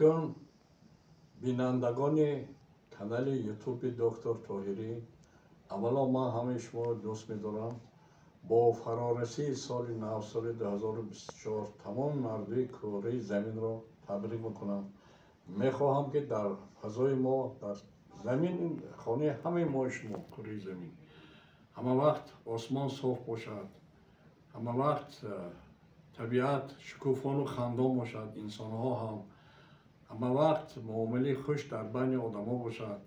Алайкум, бинандагони канали Ютуби Доктор Тоҳирӣ. Аввало, ман ҳамаи шуморо дӯст медорам. Бо фарорасии соли нав, соли 2024, тамоми мардуми кӯраи заминро табрик мекунам. Мехоҳам, ки дар фазои мо, дар замин, хонаи ҳамаи мои шумо, кӯраи замин, ҳама вақт осмон соф бошад, ҳама вақт табиат шукуфону хандон бошад, инсонҳо ҳам ҳама вақт муомилаи хуш дар байни одамо бошад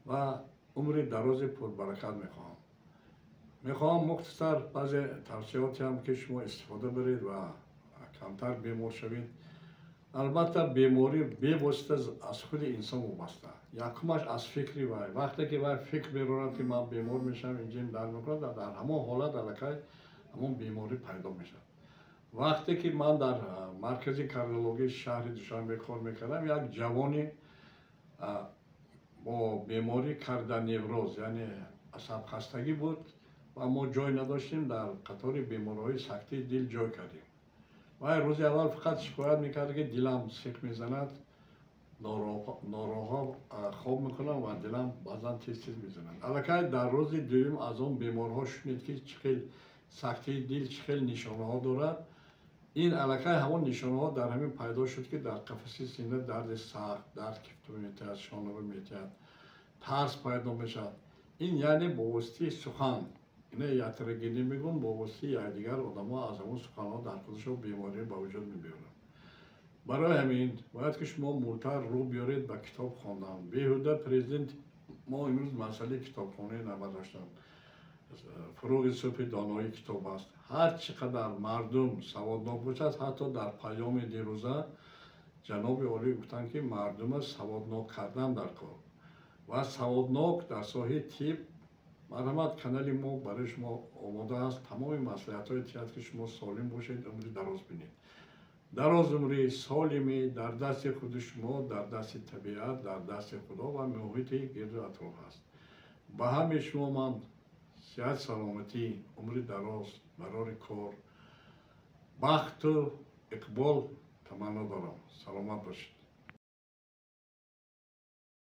ва умри дарози пурбаракат мехоҳам. Мехоҳам мухтасар баъзе тавсияотеам, ки шумо истифода баред ва камтар бемор шавед. Албатта, беморӣ бевосита аз худи инсон вобаста. Якумаш аз фикри вай. Вақте ки вай фикр меронад, ки ман бемор мешавам, инҷим дард мекунад, дар ҳамон ҳолат аллакай ҳамон беморӣ пайдо мешавад. Вақте ки ман дар маркази кардиологии шаҳри Душанбе кор мекардам, як ҷавони бо бемории кардионевроз, яъне асабхастагӣ буд ва мо ҷой надоштем, дар қатори беморҳои сактаи дил ҷой кардем. Вай рӯзи аввал фақат шикоят мекард, ки дилам сиқ мезанад, нороҳо хоб мекунам ва дилам баъзан тез тез мезанад. Аллакай дар рӯзи дуюм аз он беморҳо шунид, ки чӣ хел сактаи дил, чӣ хел нишонаҳо дорад. Ин аллакай ҳамон нишонаҳо дар ҳамин пайдо шуд, ки дар қафаси сина дарди сахт, дард кифту метиҳад, шонаро метиҳад, тарс пайдо мешавад. Ин яъне бо воситаи сухан, ина ятрогенӣ мегӯм, бо воситаи якдигар одамо аз ҳамон суханҳо дар худашон беморӣ ба вуҷуд мебиёранд. Барои ҳамин бояд, ки шумо мултар рӯ биёред ба китоб хондан. Беҳуда президент мо имрӯз масъалаи китобхонаи набардоштанд. Фуруғи субҳи донои китоб аст. Ҳар чӣ қадар мардум саводнок бошад, ҳатто дар паёми дирӯза ҷаноби олӣ гуфтанд, ки мардума саводнок кардан дар кор ва саводнок дар соҳаи тиб. Марҳамат, канали мо барои шумо омода аст, тамоми маслиҳатҳои тиҳад, ки шумо солим бошед, умри дароз бинед. Дарозумрӣ, солимӣ дар дасти худи шумо, дар дасти табиат, дар дасти Худо ва муҳити гирду атроф аст. Ба ҳамаи шумо ман сиҳат, саломатӣ, умри дароз, барори кор, бахту иқбол таманно дорам. Саломат бошед.